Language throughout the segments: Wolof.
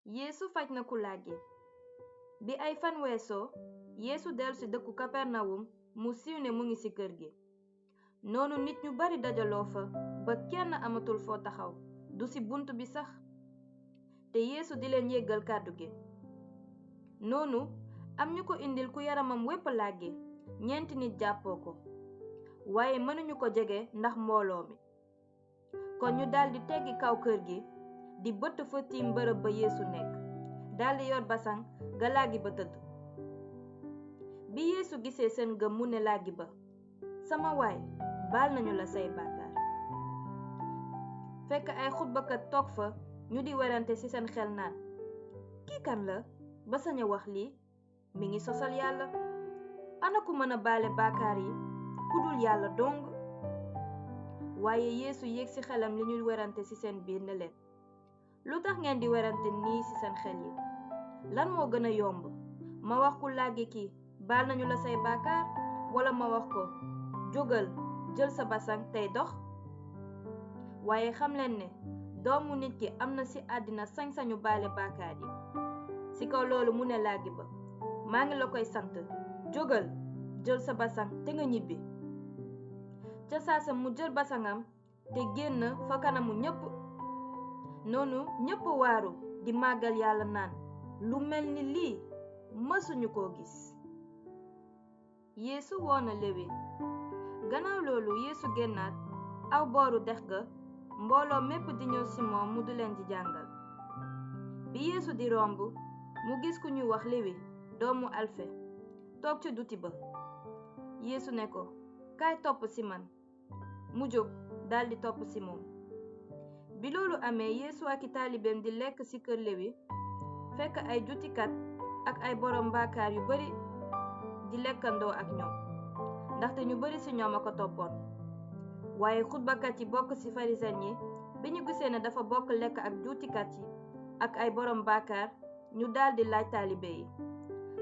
Yeesu faj na ku làggi. Bi ay fan weesoo Yeesu dellu si dëkku Kapernawum mu siiw ne mu ngi ci kër gi. noonu nit ñu bari dajaloo fa ba kenn amatul foo taxaw du ci bunt bi sax te Yeesu di leen yéggal kàddu gi. noonu am ñu ko indil ku yaramam wépp làggi. 4 nit jàppoo ko waaye mënuñu ko jege ndax mbooloo mi. kon ñu daldi teggi kaw kër gi di bëtt fa tiim bërëb ba Yeesu nekk daldi yor basang ga làggi ba tëdd. bi Yeesu gisee seen gëm mu ne làggi ba, sama waay baal nañu la say bàkkaar. fekk ay xutbakat toog fa ñu di werante ci seen xel naan, kii kan la ba sañ a wax lii? mi ngi sosal yàlla. ana ku mën a baale bàkkaar yi ku dul yàlla dong? waaye Yeesu yéeg ci xelam li ñuy werante ci seen biir ne leen, lu tax ngeen di werante nii ci seen xel yi? lan moo gën a yomb, ma wax ku làggi kii baal nañu la say bàkkaar, walla ma wax ko jógal jël sa basang tey dox? waaye xam leen ne doomu nit ki am na ci àddina sañ-sañu baale bàkkaar yi. ci kaw loolu mu ne làggi ba, maa ngi la koy sant, jógal jël sa basang te nga ñibbi. ca saasa mu jël basangam te génn fa kanamu ñépp. noonu ñépp waaru di màggal yàlla naan, lu mel ni lii mësuñu koo gis. Yeesu woo na Lewi. gannaaw loolu Yeesu génnaat aw booru dex ga, mbooloo mépp di ñëw ci moom mu di leen di jàngal. bi Yeesu di romb mu gis ku ñuy wax Lewi doomu Alfe toog ca duti ba. Yeesu ne ko, kaay topp ci man. mu jóg daldi topp ci moom. bi loolu amee Yeesu ak i taalibeem di lekk ci kër Lewi, fekk ay jutikat ak ay borom bàkkaar yu bari di lekkandoo ak ñoom, ndaxte ñu bari ci ñoom a ko toppoon. waaye xutbakat yi bokk ci farisen yi bi ñu gisee ne dafa bokk lekk ak juutikat yi ak ay borom bàkkaar, ñu daldi laaj taalibe yi,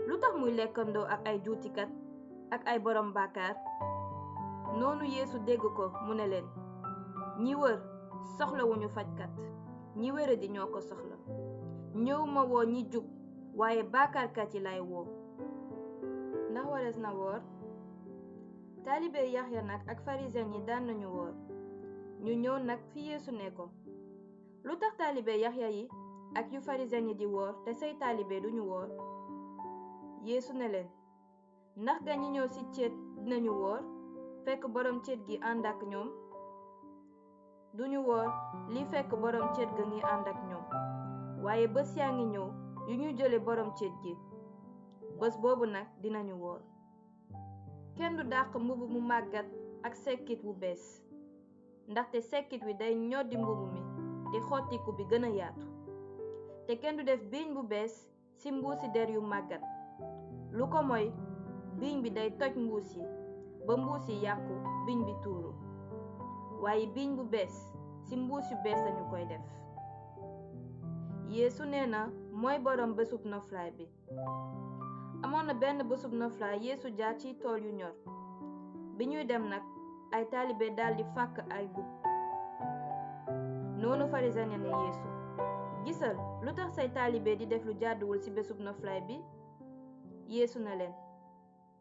lu tax muy lekkandoo ak ay juutikat ak ay borom bàkkaar? noonu Yeesu dégg ko mu ne leen, ñi wër soxlawuñu fajkat, ñi wéradi ñoo ko soxla. ñëwuma woo ñi jub waaye bàkkaarkat yi lay woo. ndax warees na woor? taalibe Yaxya nag ak farisen yi daan nañu woor. ñu ñëw nag fi Yeesu ne ko, lu tax taalibe Yaxya yi ak yu farisen yi di woor te say taalibe duñu woor? Yeesu ne leen, ndax ga ñi ñëw ci céet dinañu woor fekk borom céet gi ànd ak ñoom? duñu woor li fekk borom céet ga ngi ànd ak ñoom. waaye bés yaa ngi ñëw yu ñu jële borom céet gi, bés boobu nag dinañu woor. kenn du dàq mbubb mu màggat ak sekkit wu bees, ndaxte sekkit wi day ñoddi mbubb mi te xottiku bi gën a yaatu. te kenn du def biiñ bu bees ci mbuusi der yu màggat, lu ko moy biiñ bi day toj mbuus yi ba mbuus yi yàqu biiñ bi tuuru. waaye biiñ bu bees ci mbuus yu bees lañu koy def. Yeesu nee na mooy borom bésub noflaay bi. amoon na benn bésub noflaay Yeesu jaar ci tool yu ñor. bi ñuy dem nag ay taalibe daldi fàkk ay gub. noonu farisen ne Yeesu, gisal lu tax say taalibe di def lu jàdduwul ci bésub noflaay bi? Yeesu na leen,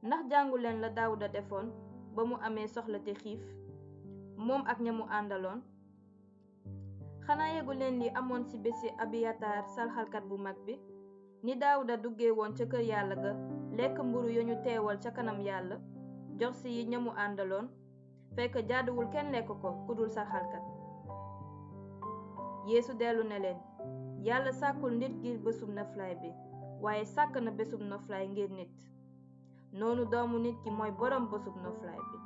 ndax jàngu leen la Daawuda defoon ba mu amee soxla te xiif, moom ak ña mu àndaloon? xanaa yegu leen li amoon ci bési Abiyataar salxalkat bu mag bi, ni Daawuda duggee woon ca kër yàlla ga lekk mburu ya ñu teewal ca kanam yàlla jox ci yi ña mu àndaloon, fekk jàdduwul kenn lekk ko ku dul salxalkat. Yeesu dellu ne leen, yàlla sàkkul nit ngir bésub noflaay bi, waaye sàkk na bésub noflaay ngir nit. noonu doomu nit ki mooy borom bésub noflaay bi.